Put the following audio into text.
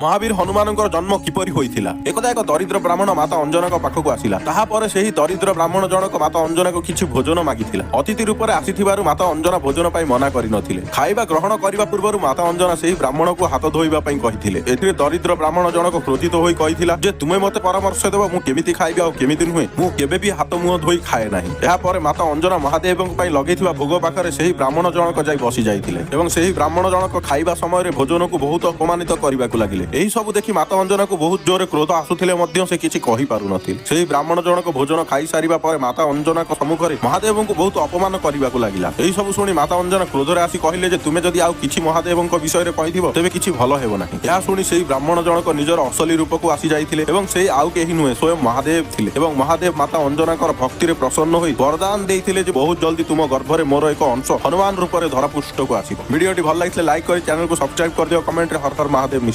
ମହାବୀର ହନୁମାନଙ୍କର ଜନ୍ମ କିପରି ହୋଇଥିଲା? ଏକଦା ଏକ ଦରିଦ୍ର ବ୍ରାହ୍ମଣ ମାତା ଅଞ୍ଜନାଙ୍କ ପାଖକୁ ଆସିଲା। ତାହାପରେ ସେହି ଦରିଦ୍ର ବ୍ରାହ୍ମଣ ଜଣକ ମାତା ଅଞ୍ଜନାକୁ କିଛି ଭୋଜନ ମାଗିଥିଲା। ଅତିଥି ରୂପରେ ଆସିଥିବାରୁ ମାତା ଅଞ୍ଜନା ଭୋଜନ ପାଇଁ ମନା କରିନଥିଲେ। ଖାଇବା ଗ୍ରହଣ କରିବା ପୂର୍ବରୁ ମାତା ଅଞ୍ଜନା ସେହି ବ୍ରାହ୍ମଣକୁ ହାତ ଧୋଇବା ପାଇଁ କହିଥିଲେ। ଏଥିରେ ଦରିଦ୍ର ବ୍ରାହ୍ମଣ ଜଣକ କ୍ରୋଧିତ ହୋଇ କହିଥିଲା ଯେ ତୁମେ ମୋତେ ପରାମର୍ଶ ଦେବ ମୁଁ କେମିତି ଖାଇବି ଆଉ କେମିତି ନୁହେଁ। ମୁଁ କେବେ ବି ହାତ ମୁହଁ ଧୋଇ ଖାଏ ନାହିଁ। ଏହାପରେ ମାତା ଅଞ୍ଜନା ମହାଦେବଙ୍କ ପାଇଁ ଲଗେଇଥିବା ଭୋଗ ପାଖରେ ସେହି ବ୍ରାହ୍ମଣ ଜଣକ ଯାଇ ବସି ଯାଇଥିଲେ ଏବଂ ସେହି ବ୍ରାହ୍ମଣ ଜଣକ ଖାଇବା ସମୟରେ ଭୋଜନକୁ ବହୁତ ଅପମାନିତ କରିବାକୁ ଲାଗିଲେ। ଏହି ସବୁ ଦେଖି ମାତା ଅଞ୍ଜନାକୁ ବହୁତ ଜୋରେ କ୍ରୋଧ ଆସୁଥିଲେ ମଧ୍ୟ ସେ କିଛି କହିପାରୁନଥିଲେ। ସେହି ବ୍ରାହ୍ମଣ ଜଣକ ଭୋଜନ ଖାଇସାରିବା ପରେ ମାତା ଅଞ୍ଜନାଙ୍କ ସମ୍ମୁଖରେ ମହାଦେବଙ୍କୁ ବହୁତ ଅପମାନ କରିବାକୁ ଲାଗିଲା। ଏହି ସବୁ ଶୁଣି ମାତା ଅଞ୍ଜନା କ୍ରୋଧରେ ଆସି କହିଲେ ଯେ ତୁମେ ଯଦି ଆଉ କିଛି ମହାଦେବଙ୍କ ବିଷୟରେ କହିଥିବ, ତେବେ କିଛି ଭଲ ହେବ ନାହିଁ। ଏହା ଶୁଣି ସେହି ବ୍ରାହ୍ମଣ ଜଣକ ନିଜର ଅସଲି ରୂପକୁ ଆସି ଯାଇଥିଲେ ଏବଂ ସେଇ ଆଉ କେହି ନୁହେଁ, ସ୍ୱୟଂ ମହାଦେବ ଥିଲେ ଏବଂ ମହାଦେବ ମାତା ଅଞ୍ଜନାଙ୍କର ଭକ୍ତିରେ ପ୍ରସନ୍ନ ହୋଇ ବରଦାନ ଦେଇଥିଲେ ଯେ ବହୁତ ଜଲ୍ଦି ତୁମ ଗର୍ଭରେ ମୋର ଏକ ଅଂଶ ହନୁମାନ ରୂପରେ ଧରାପୃଷ୍ଠକୁ ଆସିବ। ଭିଡିଓଟି ଭଲ ଲାଗିଥିଲେ ଲାଇକ୍ କରି ଚ୍ୟାନେଲକୁ ସବସ୍କ୍ରାଇବ କରିଦିଅ। କମେଣ୍ଟରେ ହର ହର ମହାଦେବ ନିଶ୍ଚୟ।